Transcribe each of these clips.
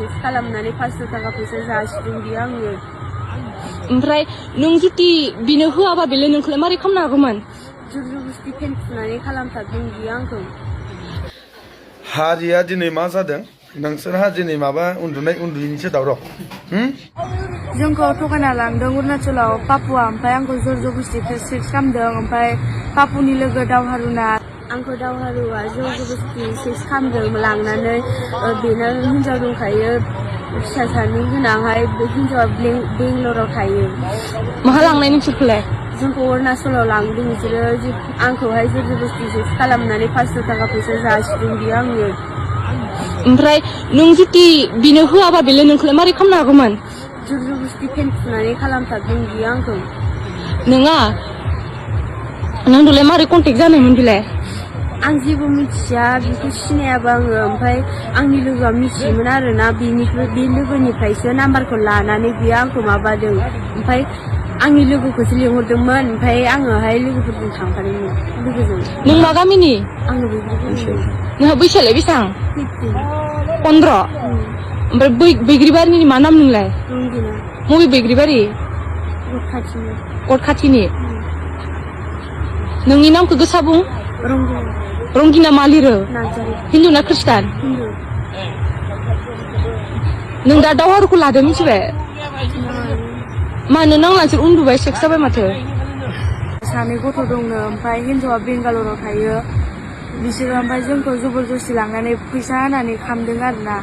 Sex खालामनानै 500 थाखा फैसा जासिदों बियो आंनो। ओमफ्राय नों जुदि बिनो होआबा बेलाय नोंखौलाय मारै खालामनो हागौमोन? जुरजुबुस्ति फेन फुनानै खालामथारदों बियो आंखौ। हारिया दिनै मा जादों? नोंसोरहा दिनै माबा उन्दुयैनिसो दावराव। जोंखौ थगायना लांदों अरुणाचलाव पापुआ, ओमफ्राय आंखौ जुरजुबुस्ति सेक्स खालामदों। ओमफ्राय पापुनि लोगो दावहारुना आंखौ दावहारुआ जुरजुबुस्ति सेक्स खालामदों लांनानै। बेना हिन्जाव दंखायो, फिसा सानै गोनांहाय। हिन्जावा बेंगलराव थायो। माहा लांनाय नोंसोरखौलाय? जोंखौ अरुणाचलाव लांदों बिसोरो। आंखौहाय जुरजुबुस्ति सेक्स खालामनानै 500 थाखा फैसा जासिदों बियो आंनो। ओमफ्राय नों जुदि बिनो होआबा बेलाय नोंखौलाय मारै खालामनो हागौमोन? जुरजुबुस्ति फेन फुनानै खालामथारदों बियो आंखौ। नोङा नोंदोलाय मारै कन्टेक्ट जानायमोन बेलाय? आं जेबो मिथिया, बिखौ सिनायाबा आङो। ओमफ्राय आंनि लोगोआ मिथियोमोन आरोना, बे लोगोनिफ्रायसो नाम्बारखौ लानानै बियो आंखौ माबादों। ओमफ्राय आंनि लोगोखौसो लिंहरदोंमोन, ओमफ्राय आङोहाय लोगोफोरजों थांफादोंमोन। लोगोजों। नों मा गामिनि? आङो बैग्रिबारिनि। नोंहा बैसोआलाय बेसेबां? 15। 15। ओमफ्राय बैग्रिबारिनि मा नाम नोंलाय? रंगिना। मबे बैग्रिबारि? गथखाथिनि। गथखाथिनि। नोंनि नामखौ गोसा बुं। रंगिना। रंगिना मा लिरो? नार्जारि। हिन्दु ना खृष्टान? हिन्दु। नों दा दावहारुखौ लादों मिथिबाय? मानो नांला नोंसोर उन्दुबाय सेक्स जाबाय माथो? सानै गथ' दंनो, ओमफ्राय हिन्जावा बेंगालराव थायो बिसोरो। ओमफ्राय जोंखौ जबरदस्ति लांनानै फैसा होनानै खामदों आरोना।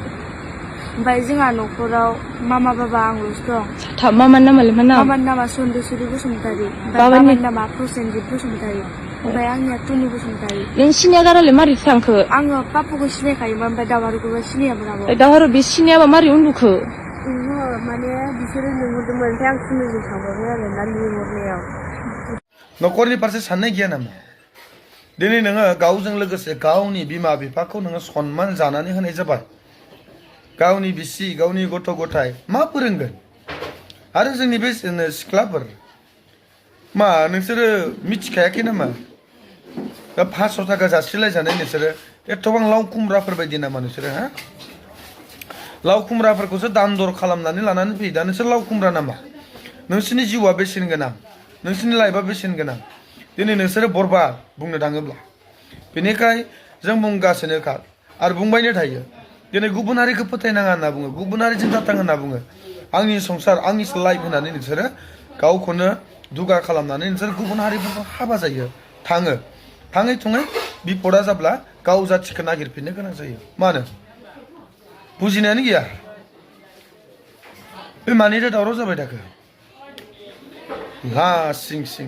ओमफ्राय जोंहा न'खराव मामा बाबा आंल'सो दं। मामानि नामालाय मा नाम? मामानि नामा सन्दुसुरि बसुमतारी, बाबानि नामा प्रसेनजित बसुमतारी, ओमफ्राय आंनिया टुनि बसुमतारी। नों सिनाया गारालाय मारै थांखो? आङो पापुखौ सिनायखायोमोन, ओमफ्राय दावहारुखौबो सिनायामोन आब'। दावहारु बे सिनायाबा मारै उन्दुखो? माने बिसोरो लिंहरदोंमोन, ओमफ्राय आं टुनिजों थांबाय आरोना लिंहरनायाव। न'खरनि फारसे साननाय गैया नामा? दिनै नोङो गावजों लोगोसे गावनि बिमा बिफाखौ नोङो सनमान जानानै होनाय जाबाय। गावनि बिसि गावनि गथ' गथाय मा फोरोंगोन? आरो जोंनि बे सिख्लाफोर मा नोंसोरो मिथिखायाखै नामा? दा 500 थाखा जासिलायजानाय नोंसोरो एथबां लाव खुमब्राफोर बायदि नामा नोंसोरो? हा लाव खुमब्राफोरखौसो दाम दर खालामनानै लानानै फैयो। दा नोंसोर लाव खुमब्रा नामा? नोंसोरनि जिउआ बेसेन गोनां, नोंसोरनि लाइफआ बेसेन गोनां। दिनै नोंसोरो बरबाद बुंनो थाङोब्ला। बेनिखाय जों बुंगासिनोखा आरो बुंबायनो थायो। दिनै गुबुन हारिखौ फोथायनाङा होनना बुङो, गुबुन हारिजों दाथां होनना बुङो। आंनि संसार आंनि लाइफ होननानै नोंसोरो गावखौनो दुगा खालामनानै नोंसोर गुबुन हारिफोरखौ हाबा जायो, थाङो। थाङै थुङै बिपदा जाब्ला गाव जाथिखौ नागिरफिननो गोनां जायो। मानो? बुजिनायानो गैया। बे मानिथो दावराव जाबाय थाखो? सिं सिं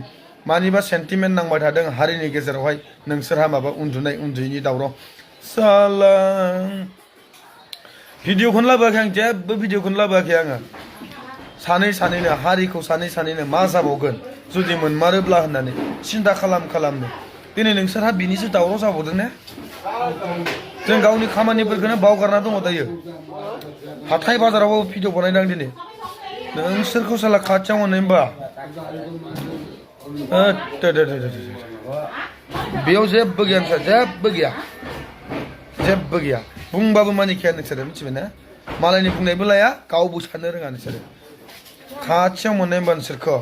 मानिबा सेन्टिमेन्ट नांबाय थादों हारिनि गेजेरावहाय। नोंसोरहा माबा उन्दुयैनि दावराव। साला भिडिअखौनो लाबोआखै आं, जेबो भिडिअखौनो लाबोआखै आङो। सानैनो हारिखौ सानैनो मा जाबावगोन जुदि मोनमारोब्ला होननानै सिन्था खालामनो। दिनै नोंसोरहा बिनिसो दावराव जाबावदों ने? जों गावनि खामानिफोरखौनो बावगारना दङ दायो। हाथाय बाजारावबो भिडिअ बानायदों दिनै। नोंसोरखौ साला खाथियाव मोननाय होनबा बेयाव जेबो गैया, जेबो गैया। बुंबाबो मानिखाया नोंसोरो, मिथिबाय ना? मालायनि बुंनायबो लाया, गावबो साननो रोङा नोंसोरो। खाथियाव मोननाय होनबा नोंसोरखौ